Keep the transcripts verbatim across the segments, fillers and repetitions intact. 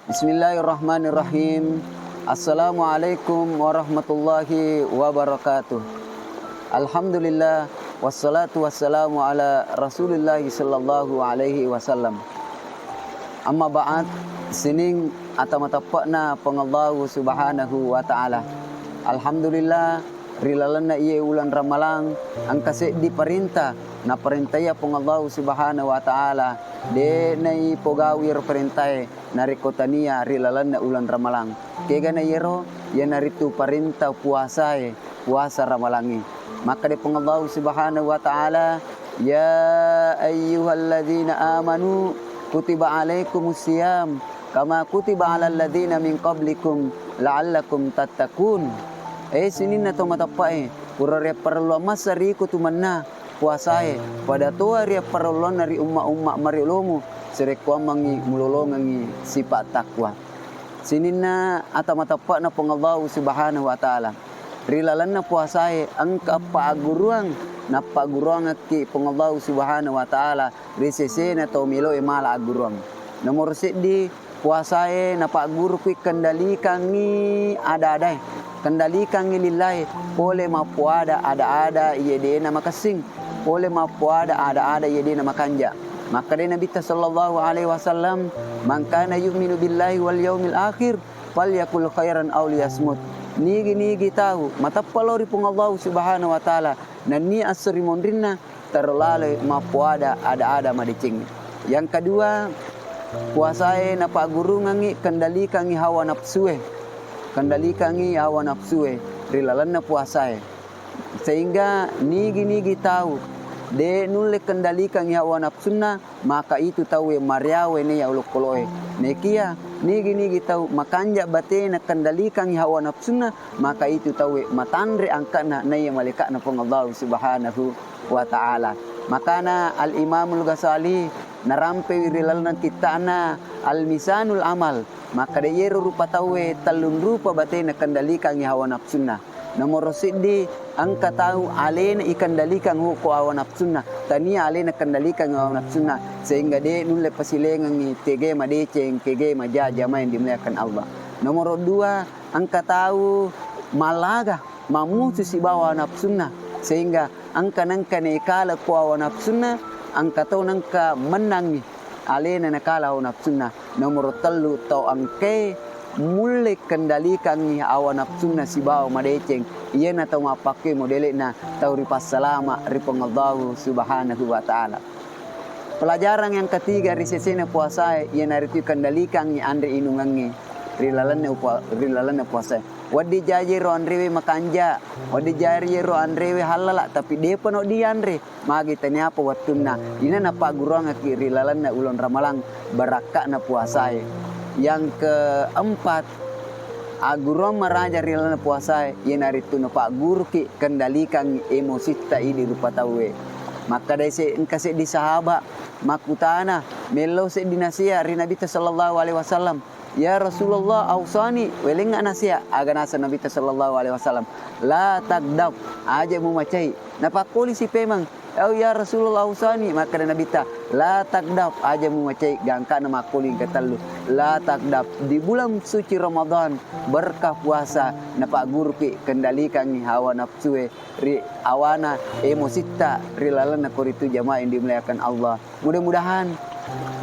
Bismillahirrahmanirrahim. Assalamualaikum warahmatullahi wabarakatuh. Alhamdulillah, wassalatu wassalamu ala Rasulillahi sallallahu alaihi wasallam. Amma ba'd, sining ata mateppe'na Puang Allahu Subhanahu wa Ta'ala. Alhamdulillah, ri lalenna iye uleng Ramalang, engka seddi parenta naparentaiya Puang Allahu Subhanahu wa Ta'ala, de' naipogau iyaro parentae narekko tania ri lalenna uleng Ramalang. Kegana iyaro? Iyanaritu parenta puasae, puasa Ramalangnge. Makkeda Puang Allahu Subhanahu wa Ta'ala, "Ya ayyuhalladzina amanu kutiba alaikumus siyam kama kutiba alal ladzina min qablikum la'allakum tattaqun." Eh, sininna to mateppe'e, pura riapparelluang massa ri iko tu mennang puasae, pada toa riapparelluanna ri umma-umma mariolomu, sarekkoammengngi mulolongengngi sipa' takwa. Sininna ata mateppe'na Puang Allahu Subhanahu wa Ta'ala. Ri lalenna puasae engka appagguruang nappagguruangekki Puang Allahu Subhanahu wa Ta'ala ri sesena tau meloe mala agguruang. Nomoro seddi, puasae napagguruki kendalikangngi ada-adae, kendalikangngi lillae pole mappoada ada-ada iye de'na makessing, pole mappoada ada-ada iye de'na makanja. Makkedai Nabitta sallallahu alaihi wasallam, "Man kana yu'minu billahi wal yaumil akhir falyakul khairan aw liyasmut." Nigi-nigi tau mateppa lao ri Puang Allahu Subhanahu wa Ta'ala, nennia esso ri monrinna, taro laloi mappoada ada-ada madeceng. Yang kedua, puasae napaggurungengngi kendalikangngi hawa nafsue. Kendalikangngi hawa nafsue ri lalenna puasae. Sehingga nigi-nigi tau de' nulle kendalikangngi hawa nafsunna, maka itu tauwe mariawe naiya olokkolo'e. Nekia nigi-nigi tau makanja batena kendalikangngi hawa nafsunna, maka itu tauwe matanre angka'na naiya malaika'na Puang Allahu Subhanahu wa Ta'ala. Makana Al-Imamul Ghazali narampewi ri lalenna kitta'na Al-Mizanul Amal, makkeda iyero rupa tauwe tellung rupa batena kendalikangngi hawa nafsunna. Nomoro seddi, engka tau alena ikendalikang ko hawa nafsunna, tania alena kendalikangngi hawa nafsunna, sehingga de' nulle pasilengengngi kege madeceng, kege maja, jamaah yang dimuliakan Allah. Nomoro dua, engka tau mallaga, mammusu sibawa hawa nafsunna, sehingga engka nengka naikala ko hawa nafsunna, engka to nengka mennangngi alena nakala hawa nafsunna. Nomoro tellu, tau engkae mulle kendalikangngi hawa nafsunna sibawa madeceng, iyana tau mappakkue modele'na tau ripassalama ri Puang Allahu Subhanahu wa Ta'ala. Pelajaran yang ketiga ri sesena puasae, iyanaritu kendalikangngi anre inungengnge ri lalenna upa-, ri lalenna puasae. Wedding jaji ro anrewe makanja, wedding jaji ro anrewe hallala, tapi de'pa no dianre. Magi taniapa wettunna, ina napagguruangekki ri lalenna uleng Ramalang barakka'na puasae. Yang keempat, agguruang maraja ri lalenna puasae, iyanaritu napagguruki kendalikangngi emositta idi rupa tauwe. Makkedai se-, engka seddi sahaba makkutana, mellau seddi nasihat ri Nabitta sallallahu alaihi wasallam. "Ya Rasulullah, ausani, welengnga nasihat." Aga naseng Nabitta sallallahu alaihi wasallam, "La taghdab, aja mumacai." Napakkoli si pemeng, "Au ya Rasulullah, ausani." Makkeda Nabitta, "La taghdab, aja mumacai." Gangkana makkoli katellu, "La taghdab." Di bulan suci Ramadan, berkah puasa, napagguruki kendalikangngi hawa nafsue ri awana emositta ri lalenna koritu jamaah yang dimuliakan Allah. Mudah-mudahan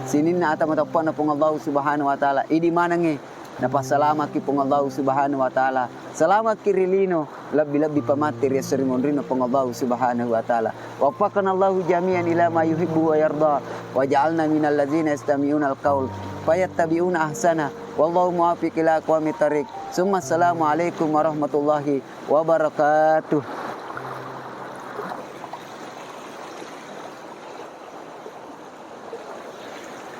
sininna ata mateppe'na Puang Allahu Subhanahu wa Ta'ala idi manengnge napassalamaki Puang Allahu Subhanahu wa Ta'ala. Salamakki ri lino, lebbi-lebbi pamatti ri esso ri monrinna Puang Allahu Subhanahu wa Ta'ala. Waffaqanallahu jami'an ila ma yuhibbu wa yarda, waj'alna minal ladzina yastami'unal qaul fayattabi'una ahsana. Wallahu muwaffiq ila aqwamit thariq. Summa assalamu alaikum warahmatullahi wabarakatuh.